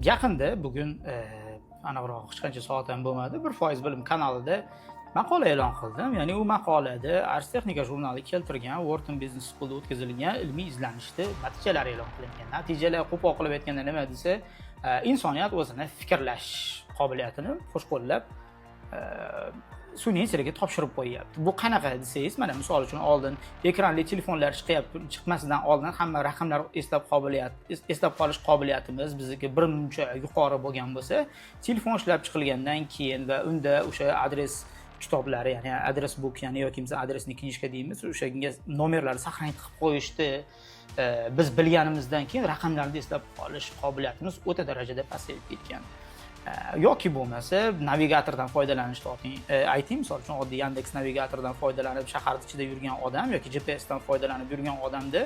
Yaqinda bugun, aniqroq hech qancha soat ham bo'lmadi, 1% bilim kanalida maqola e'lon qildim. Ya'ni u maqolada Ars Technica jurnali keltirgan Wharton Business Schoolda o'tkazilgan ilmiy izlanishni natijalari e'lon qilingan. Natijalar qo'pol qilib aytganda nima desa, insoniyat o'zini fikrlash qobiliyatini qo'shqo'llab sun'iy intellektga topshirib qo'yyapti. Bu qanaqa desangiz, mana misol uchun, oldin ekranli telefonlar chiqyapti, chiqmasidan oldin hamma raqamlar eslab qolish qobiliyatimiz bizniki bir muncha yuqori bo'lgan bo'lsa, telefon ishlab chiqilgandan keyin va unda o'sha adres kitoblari, ya'ni address book, ya'ni yoki biz адресный книжка deymiz, o'shanga nomerlarni сохранить qilib qo'yishni biz bilganimizdan keyin raqamlarni eslab qolish qobiliyatimiz o'ta darajada pasayib ketgan. Yoki bo'lmasa navigatordan foydalanishni ayting, misol uchun, oddiy Yandex navigatoridan foydalanib shaharni ichida yurgan odam yoki GPSdan foydalanib yurgan odamda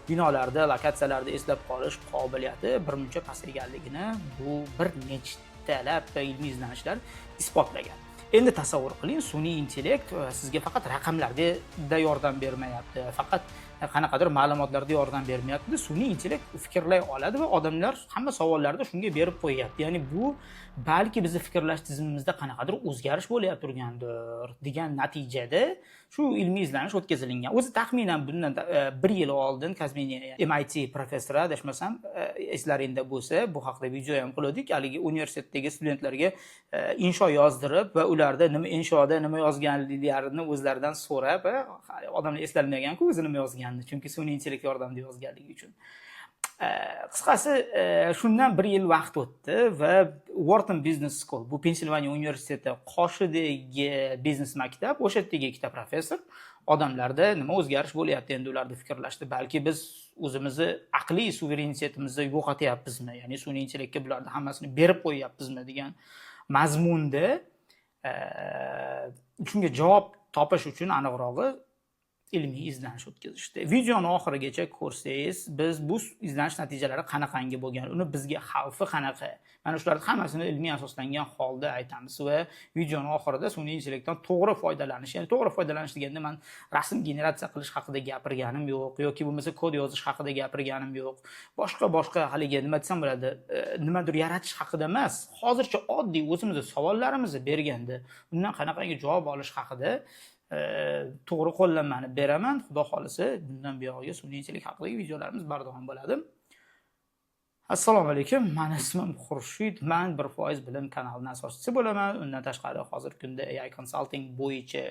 binolarda, lokatsiyalarda eslab qolish qobiliyati birmuncha pasayganligini bu bir nechtalab ilmiy izlanishlar isbotlagan. Endi tasavvur qiling, sun'iy intellekt sizga faqat raqamlarda yordam bermayapti, faqat qanaqadir ma'lumotlarda yordam bermayapti. Sun'iy intellekt fikrlay oladi va odamlar hamma savollarni shunga berib qo'yyapti. Ya'ni bu balki bizni fikrlash tizimimizda qanaqadir o'zgarish bo'layotib turgandir degan natijada shu ilmiy izlanish o'tkazilingan. O'zi taxminan bundan bir yil oldin Kazminiya MIT professori, adashmasam, eslaringda bo'lsa, bu haqida video ham qildik, haligi universitetdagi studentlarga insho yozdirib va ularda nima, inshoda nima yozganliklarini o'zlaridan so'rab, odamlar eslolmaganku o'zi nima yozganini, chunki sun'iy intellekt yordamida yozganligi uchun. Qisqasi, shundan bir yil vaqt o'tdi va Wharton Business School, bu Pensilvaniya universiteti qoshidagi biznes maktab, o'sha yerdagi ikkita professor odamlarda nima o'zgarish bo'lyapti endi ularni fikrlashda, balki biz o'zimizni aqliy suverenitetimizni yo'qotyapmizmi, ya'ni sun'iy intellektga bularni hammasini berib qo'yyapmizmi degan mazmunda, shunga javob topish uchun, aniqrog'i, ilmiy izlanish o'tkazishdi. Videoni oxirigacha ko'rsangiz, biz bu izlanish natijalari qanaqangi bo'lgan, uni bizga xavfi qanaqa, mana shularni hammasini ilmiy asoslangan holda aytamiz va videoni oxirida sun'iy intellektdan to'g'ri foydalanish, ya'ni to'g'ri foydalanish deganda man rasm generatsiya qilish haqida gapirganim yo'q yoki bo'lmasa kod yozish haqida gapirganim yo'q, boshqa boshqa haligi, nima desam bo'ladi, nimadir yaratish haqida emas. Hozircha oddiy o'zimizni savollarimizni berganda undan qanaqangi javob olish haqida to'g'ri qo'llanmani beraman. Xudo xohlasa, bundan buyog'iga sun'iy intellekt haqidagi videolarimiz bardavom bo'ladi. Assalomu alaykum, mani ismim Xurshid, man 1% bilim kanalini asoschisi bo'laman. Undan tashqari, hozirgi kunda AI consulting bo'yicha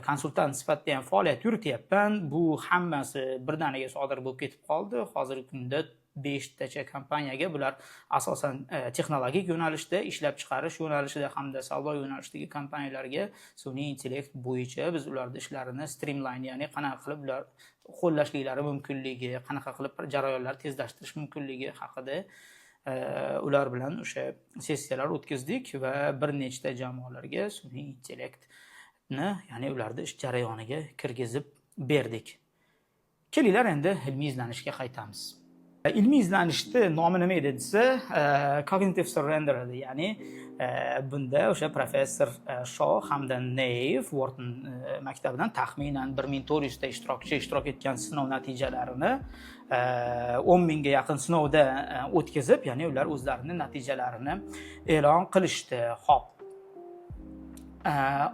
konsultant sifatida ham faoliyat yurityapman. Bu hammasi birdaniga sodir bo'lib ketib qoldi. Hozirgi kunda beshtacha kompaniyaga, bular asosan texnologik yo'nalishda, ishlab chiqarish yo'nalishida hamda savdo yo'nalishidagi kompaniyalarga sun'iy intellekt bo'yicha biz ularni ishlarini streamline, ya'ni qanaqa qilib ular qo'llashliklari mumkinligi, qanaqa qilib jarayonlarni tezlashtirish mumkinligi haqida ular bilan o'sha sessiyalar o'tkazdik va bir nechta jamoalarga sun'iy intellektni, ya'ni ularni ish jarayoniga kirgizib berdik. Kelinglar, endi ilmiy izlanishga qaytamiz. Ilmiy izlanishni nomi nima edi desa, cognitive surrender edi. Ya'ni bunda o'sha professor Sho hamda Nave Wharton maktabidan taxminan 1400 ta ishtirokchi ishtirok etgan sinov natijalarini 10 000 ga yaqin sinovda o'tkazib, ya'ni ular o'zlarini natijalarini e'lon qilishdi. Xo'p.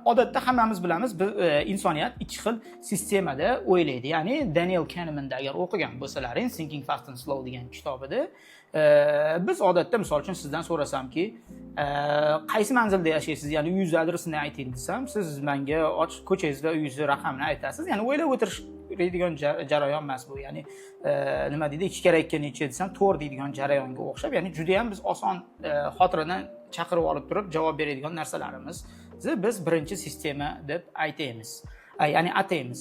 Odatda hammamiz bilamiz, insoniyat ikki xil sistemada o'ylaydi. Ya'ni Daniel Kahneman'da agar o'qigan bo'lsalaring, Thinking Fast and Slow degan kitobida, biz odatda, misol uchun, sizdan so'rasamki, qaysi manzilda yashaysiz, ya'ni uyingizni adresini ayting desam, siz menga och ko'changiz va uyingizni raqamini aytasiz. Ya'ni o'ylab o'tirishadigan jarayon emas bu. Ya'ni nima deydi, ikki karra ikki necha desam, to'rt deydigan jarayonga o'xshab, ya'ni judayam biz oson xotiradan chaqirib olib turib javob beradigan narsalarimiz biz birinchi sistema deb aytamiz, ya'ni ataymiz.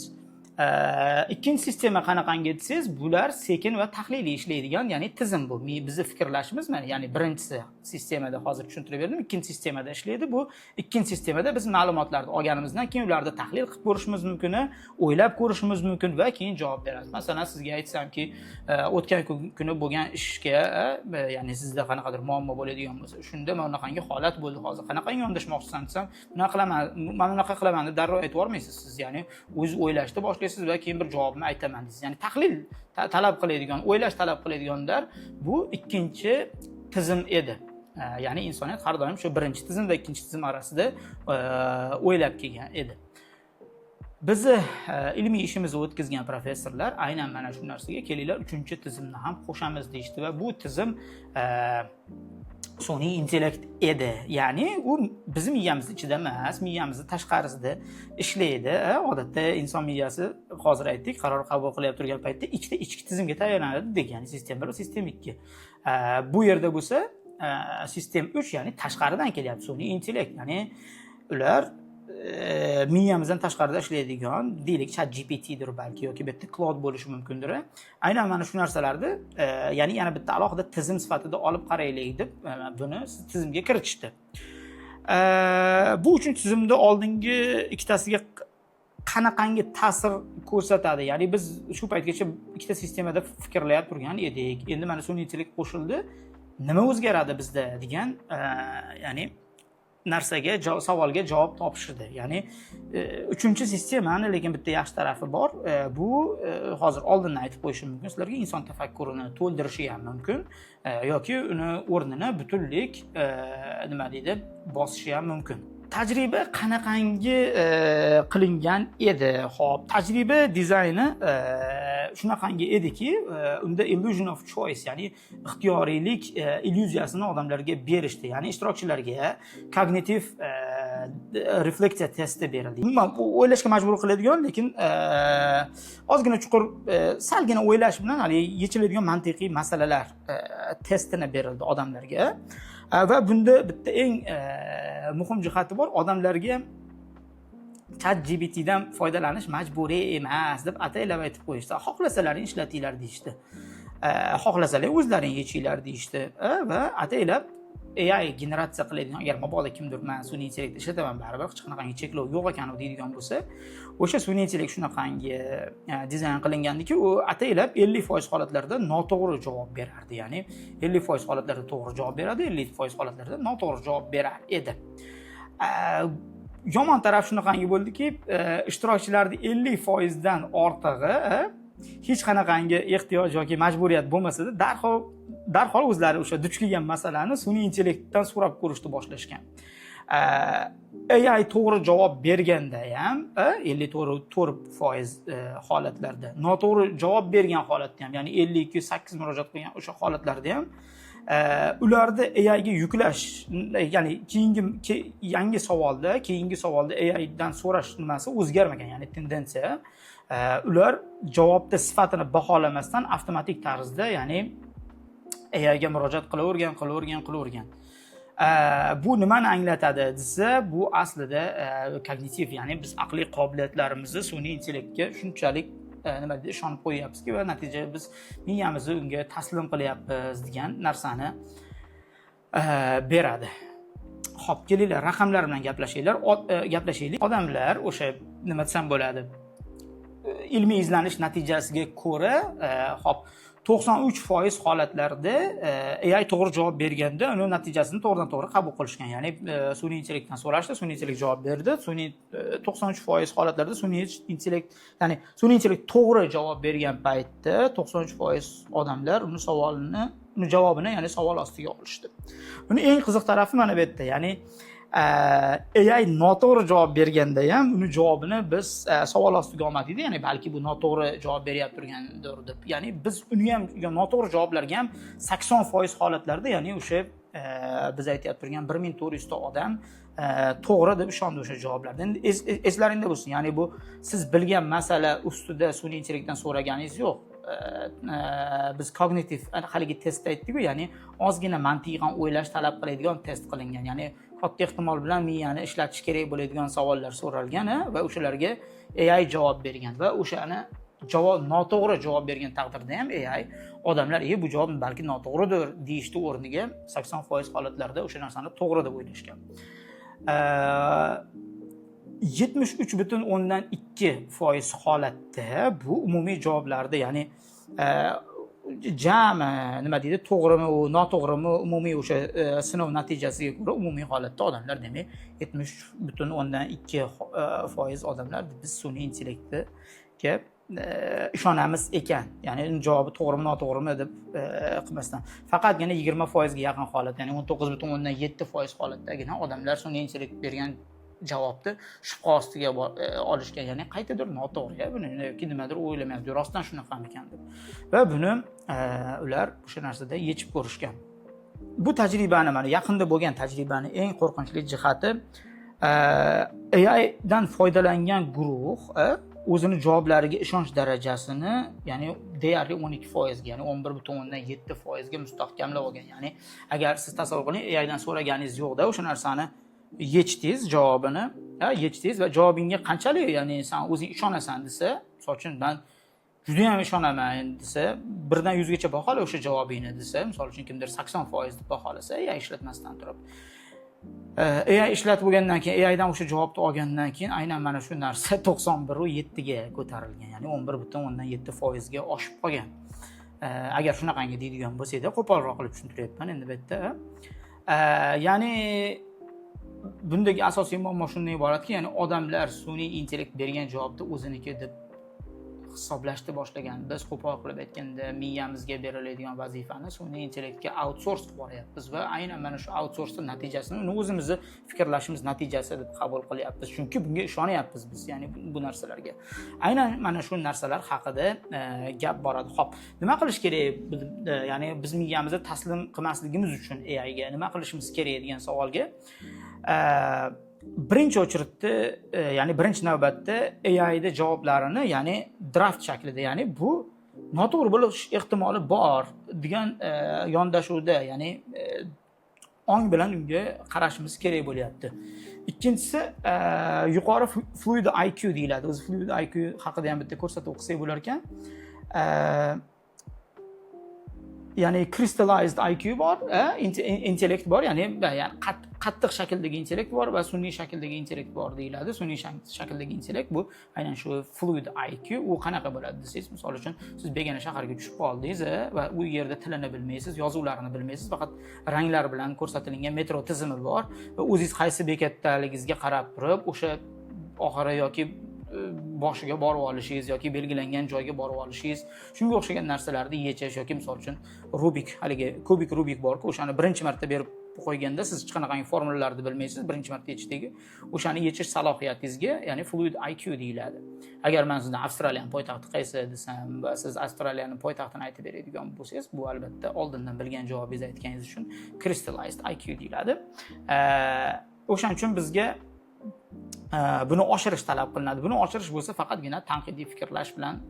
Ikkinchi sistema qanaqangi desangiz, bular sekin va tahliliy ishlaydigan, ya'ni tizim bu. Bizni fikrlashimiz mana, ya'ni birinchisi sistemada hozir tushuntirib berdim, ikkinchi sistemada ishlaydi. Bu ikkinchi sistemada biz ma'lumotlarni olganimizdan keyin ularni tahlil qilib ko'rishimiz mumkin, o'ylab ko'rishimiz mumkin va keyin javob beramiz. Masalan, sizga aytsamki, o'tgan kuni bo'lgan ishga, ya'ni sizda qanaqadir muammo bo'ladigan bo'lsa, shunda mana bunaqangi holat bo'ldi, hozir qanaqangi yondashmoqchisan desam, bunaqa qilaman, mana bunaqa qilaman deb darrov aytib yubormaysiz siz. Ya'ni o'zingiz o'ylashni boshlaysiz va keyin bir javobni aytaman deysiz. Ya'ni tahlil talab qiladigan, o'ylash talab qiladiganlar bu ikkinchi tizim edi. Ya'ni insoniyat har doim shu birinchi tizim va ikkinchi tizim orasida o'ylab kelgan edi. Bizni ilmiy ishimizni o'tkazgan professorlar aynan mana shu narsaga "Kelinglar, uchinchi tizimni ham qo'shamiz", deyishdi va bu tizim sun'iy intellekt edi. Ya'ni u bizni miyamizni ichida emas, miyamizni tashqarisida ishlaydi. Odatda inson miyasi, hozir aytdik, qaror qabul qilayotib turgan paytda ikkita ichki tizimga tayanadi dedik, ya'ni система 1 va система 2. Bu yerda bo'lsa система 3, ya'ni tashqaridan kelyapti sun'iy intellekt, ya'ni ular miyamizdan tashqarida ishlaydigan, deylik, Chat GPTdir balki yoki bu yerda Claude bo'lishi mumkindir. Aynan mana shu narsalarni ya'ni yana bitta alohida tizim sifatida olib qaraylik deb buni tizimga kiritishdi. Bu uchinchi tizimda oldingi ikkitasiga qanaqangi ta'sir ko'rsatadi? Ya'ni biz shu paytgacha ikkita sistemada fikrlayib turgan edik, endi mana sun'iy intellekt qo'shildi, nima o'zgaradi bizda degan ya'ni narsaga, savolga javob topishdi. Ya'ni uchinchi sistemani lekin bitta yaxshi tarafi bor. Bu hozir oldindan aytib qo'yishim mumkin sizlarga, inson tafakkurini to'ldirishi ham mumkin yoki uni o'rnini butunlik nima deydi, bosishi ham mumkin. Tajriba qanaqangi qilingan edi? Ho'p, tajriba dizayni shunaqangi ediki, unda illusion of choice, ya'ni ixtiyoriylik illyuziyasini odamlarga berishdi. Ya'ni ishtirokchilarga kognitiv refleksiya testi berildi. Umuman, bu o'ylashga majbur qiladigan, lekin ozgina chuqur, salgina o'ylash bilan haligi yechiladigan mantiqiy masalalar testini berildi odamlarga. Va bunda bitta eng muhim jihati bor: odamlarga Chat GPTdan foydalanish majburiy emas deb ataylab aytib qo'yishdi. "Xohlasalaring, ishlatinglar", deyishdi. "Xohlasalar, o'zlaring yechinglar", deyishdi. Va ataylab AI generatsiya qiladigan, agar mabodo kimdir "Man sun'iy intellekt ishlataman baribir, hech qanaqangi cheklov yo'q ekan" deydigan bo'lsa, o'sha sun'iy intellekt shunaqangi dizayn qilingandiki, u ataylab 50% holatlarda noto'g'ri javob berardi. Ya'ni 50% holatlarda to'g'ri javob beradi, 50% holatlarda noto'g'ri javob berar edi. Yomon taraf shunaqangi bo'ldiki, ishtirokchilarni 50%dan ortig'i hech qanaqangi ehtiyoj yoki majburiyat bo'lmasada darhol o'zlari o'sha duch kelgan masalani sun'iy intellektdan so'rab ko'rishni boshlashgan. AI to'g'ri javob berganda ham, 54% holatlarda, noto'g'ri javob bergan holatda ham, ya'ni 52,8 murojaat qilgan o'sha holatlarda ham ularni AIga yuklash, ya'ni keyingi yangi savolda, keyingi savolda AIdan so'rash nimasi o'zgarmagan, ya'ni tendensiya, ular javobni sifatini baholamasdan avtomatik tarzda, ya'ni AIga murojaat qilavergan, qilavergan, qilavergan. Bu nimani anglatadi desa, bu aslida kognitiv, ya'ni biz aqliy qobiliyatlarimizni sun'iy intellektga shunchalik nima deydi, ishonib qo'yyapmizki va natijada biz miyamizni unga taslim qilyapmiz degan narsani beradi. Ho'p, kelinglar, raqamlar bilan gaplashaylik. Gaplashaylik. Odamlar o'sha, nima desam bo'ladi, ilmiy izlanish natijasiga ko'ra, hop, 93% holatlarda AI to'g'ri javob berganda uni natijasini to'g'ridan to'g'ri qabul qilishgan. Ya'ni sun'iy intellektdan so'rashdi, sun'iy intellekt javob berdi. Sun'iy 93% holatlarda sun'iy intellekt, ya'ni sun'iy intellekt to'g'ri javob bergan paytda 93% odamlar uni savolini, uni javobini, ya'ni savol ostiga olishdi. Uni eng qiziq tarafi mana bu yerda, ya'ni AI noto'g'ri javob berganda ham uni javobini biz savol ostiga olmadik, ya'ni balki bu noto'g'ri javob beryapti turgandir deb. Ya'ni biz uni ham, noto'g'ri javoblarga ham 80% holatlarda, ya'ni o'sha biz aytyapti turgan 1400 ta odam to'g'ri deb ishondi o'sha javoblarga. Endi eslaringda bo'lsin, ya'ni bu siz bilgan masala ustida sun'iy intellektdan so'raganingiz yo'q. Biz kognitiv haligi testda aytdikku, ya'ni ozgina mantiqan o'ylash talab qiladigan test qilingan, ya'ni katta ehtimol bilan miyani ishlatish kerak bo'ladigan savollar so'ralgan va o'shalarga AI javob bergan va o'shani javob noto'g'ri javob bergan taqdirda ham AI odamlar "E, bu javob balki noto'g'ridir" deyishni o'rniga 80% holatlarda o'sha narsani to'g'ri deb o'ylashgan. 73,2% holatda bu umumiy javoblarda, ya'ni jami, nima deydi, to'g'rimi u, noto'g'rimi, umumiy o'sha sinov natijasiga ko'ra umumiy holatda odamlar, demak, 73,2% odamlar biz sun'iy intellektga ishonamiz ekan, ya'ni uni javobi to'g'rimi, noto'g'rimi deb qilmasdan, faqatgina 20%ga yaqin holat, ya'ni 19,7% holatdagina odamlar sun'iy intellekt bergan javobni shubha ostiga olishgan, ya'ni qaytadir noto'g'ri buni yoki nimadir o'ylamayapti, rostdan shunaqamikan deb. Va buni ular o'sha narsada yechib ko'rishgan. Bu tajribani, mana yaqinda bo'lgan tajribani eng qo'rqinchli jihati, AIdan foydalangan guruh o'zini javoblariga ishonch darajasini, ya'ni deyarli 12%ga, ya'ni 11,7%ga mustahkamlab olgan. Ya'ni agar siz tasavvur qiling, AIdan so'raganingiz yo'qda, o'sha narsani yechdingiz, javobini yechdingiz va javobingga qanchalik, ya'ni san o'zing ishonasan desa, misol uchun, man judayam ishonaman desa, 1dan 100gacha bahola o'sha javobingni desa, misol uchun, kimdir 80% deb baholasa AI ishlatmasdan turib, AI ishlatib bo'lgandan keyin, AIdan o'sha javobni olgandan keyin aynan mana shu narsa 91,7ga ko'tarilgan, ya'ni 11,7%ga oshib qolgan. Agar shunaqangi deydigan bo'lsakda, qo'polroq qilib tushuntiryapman endi bu yerda. Ya'ni bundagi asosiy muammo shundan iboratki, ya'ni odamlar sun'iy intellekt bergan javobni o'ziniki deb hisoblashni boshlagan. Biz, qo'pol qilib aytganda, miyamizga beriladigan vazifani sun'iy intellektga outsource qilib boryapmiz va aynan mana shu outsourceni natijasini uni o'zimizni fikrlashimiz natijasi deb qabul qilyapmiz, chunki bunga ishonyapmiz biz, ya'ni bu narsalarga. Aynan mana shu narsalar haqida gap boradi. Ho'p, nima qilish kerak? Ya'ni biz miyamizni taslim qilmasligimiz uchun AIga nima qilishimiz kerak degan savolga, birinchi очередda, ya'ni birinchi navbatda AIda javoblarini, ya'ni draft shaklida, ya'ni bu noto'g'ri bo'lish ehtimoli bor degan yondashuvda, ya'ni ong bilan unga qarashimiz kerak bo'lyapti. Ikkinchisi, yuqori fluid IQ deyiladi. O'zi fluid IQ haqida ham bitta ko'rsatuv qilsak bo'lar ekan. Ya'ni crystallized IQ bor, intellekt bor, ya'ni qattiq shakldagi intellekt bor va sun'iy shakldagi intellekt bor deyiladi. Sun'iy shakldagi intellekt bu aynan shu fluid IQ. U qanaqa bo'ladi desangiz, misol uchun, siz begona shaharga tushib qoldingiz va u yerda tilini bilmaysiz, yozuvlarini bilmaysiz, faqat ranglar bilan ko'rsatilgan metro tizimi bor va o'zingiz qaysi bekatdaligingizga qarab turib, o'sha oxiri yoki boshiga borib olishingiz yoki belgilangan joyga borib olishingiz, shunga o'xshagan narsalarni yechish yoki, misol uchun, Rubik, haligi kubik Rubik borku, o'shani birinchi marta berib qo'yganda siz hech qanaqangi formulalarni bilmaysiz, birinchi marta yechishdagi o'shani yechish salohiyatingizga, ya'ni fluid IQ deyiladi. Agar man sizdan Avstraliyani poytaxti qaysi desam va siz Avstraliyani poytaxtini aytib beradigan bo'lsangiz, bu albatta oldindan bilgan javobingizni aytganingiz uchun crystallized IQ deyiladi. O'shaning uchun bizga buni oshirish talab qilinadi. Buni oshirish bo'lsa faqatgina tanqidiy fikrlash bilan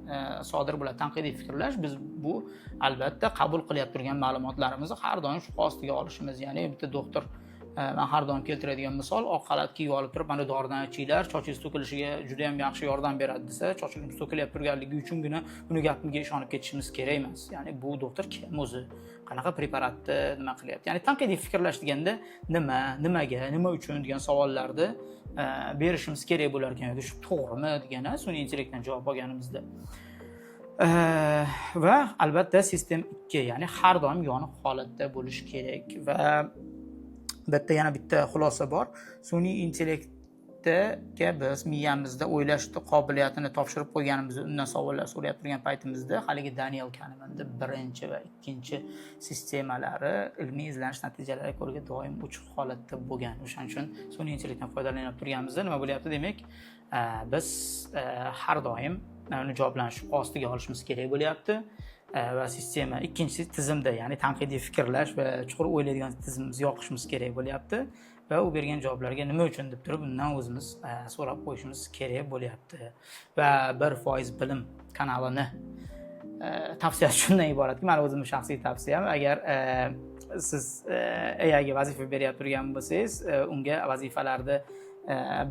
sodir bo'ladi. Tanqidiy fikrlash biz bu albatta qabul qilyapti turgan ma'lumotlarimizni har doim shubha ostiga olishimiz. Ya'ni bitta doktor, man har doim keltiradigan misol, oq xalat kiyib olib turib, mana doridan ichinglar, sochingiz to'kilishiga juda yam yaxshi yordam beradi desa, sochimiz to'kilyapti turganligi uchungina uni gapiga ishonib ketishimiz kerak emas. Ya'ni bu doktor kim o'zi, qanaqa preparatni nima qilyapti? Ya'ni tanqidiy fikrlash deganda nima, nimaga, nima uchun degan savollarni berishimiz kerak bo'lar ekan yoki shu to'g'rimi degan sun'iy intellektdan javob olganimizda. Va albatta sistem 2, ya'ni har doim yoniq holatda bo'lishi kerak. Va bu yerda yana bitta xulosa bor: sun'iy intellektga biz miyamizda o'ylash qobiliyatini topshirib qo'yganimizda, undan savollar so'rayap turgan paytimizda, haligi Daniel Kahnemanni birinchi va ikkinchi sistemalari ilmiy izlanish natijalariga ko'ra doim ochiq holatda bo'lgan. O'shaning uchun sun'iy intellektdan foydalanib turganimizda nima bo'lyapti? Demak, biz har doim uni javoblarni shubha ostiga olishimiz kerak bo'lyapti va sistema ikkinchi tizimda, ya'ni tanqidiy fikrlash va chuqur o'ylaydigan tizimimizni yoqishimiz kerak bo'lyapti va u bergan javoblarga nima uchun deb turib undan o'zimiz so'rab qo'yishimiz kerak bo'lyapti. Va 1% bilim kanalini tavsiyasi shundan iboratki, mani o'zimni shaxsiy tavsiyam, agar siz AIga vazifa beryapti turgan bo'lsangiz, unga vazifalarni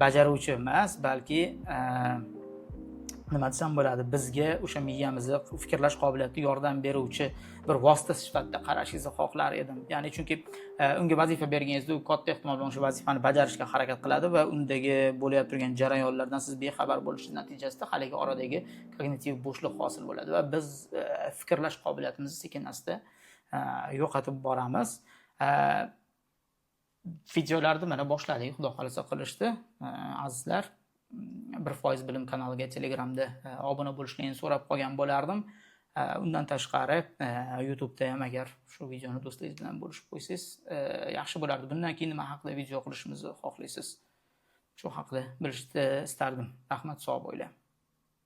bajaruvchi emas, balki nima desam bo'ladi, bizga o'sha miyamizni fikrlash qobiliyatiga yordam beruvchi bir vosita sifatida qarashingizni xohlar edim. Ya'ni chunki unga vazifa berganingizda u katta ehtimol bilan o'sha vazifani bajarishga harakat qiladi va undagi bo'layotgan turgan jarayonlardan siz bexabar bo'lishingiz natijasida haligi oradagi kognitiv bo'shliq hosil bo'ladi va biz fikrlash qobiliyatimizni sekin asta yo'qotib boramiz. Videolarni mana boshladik, xudo xohlasa, qilishdi, azizlar. 1% bilim kanaliga Telegramda obuna bo'lishlarni so'rab qolgan bo'lardim. Undan tashqari, YouTube'da ham agar shu videoni do'stlaringiz bilan bo'lishib qo'ysangiz, yaxshi bo'lardi. Bundan keyin nima haqida video qilishimizni xohlaysiz? Shu haqida bilishni istardim. Rahmat, sog' bo'linglar.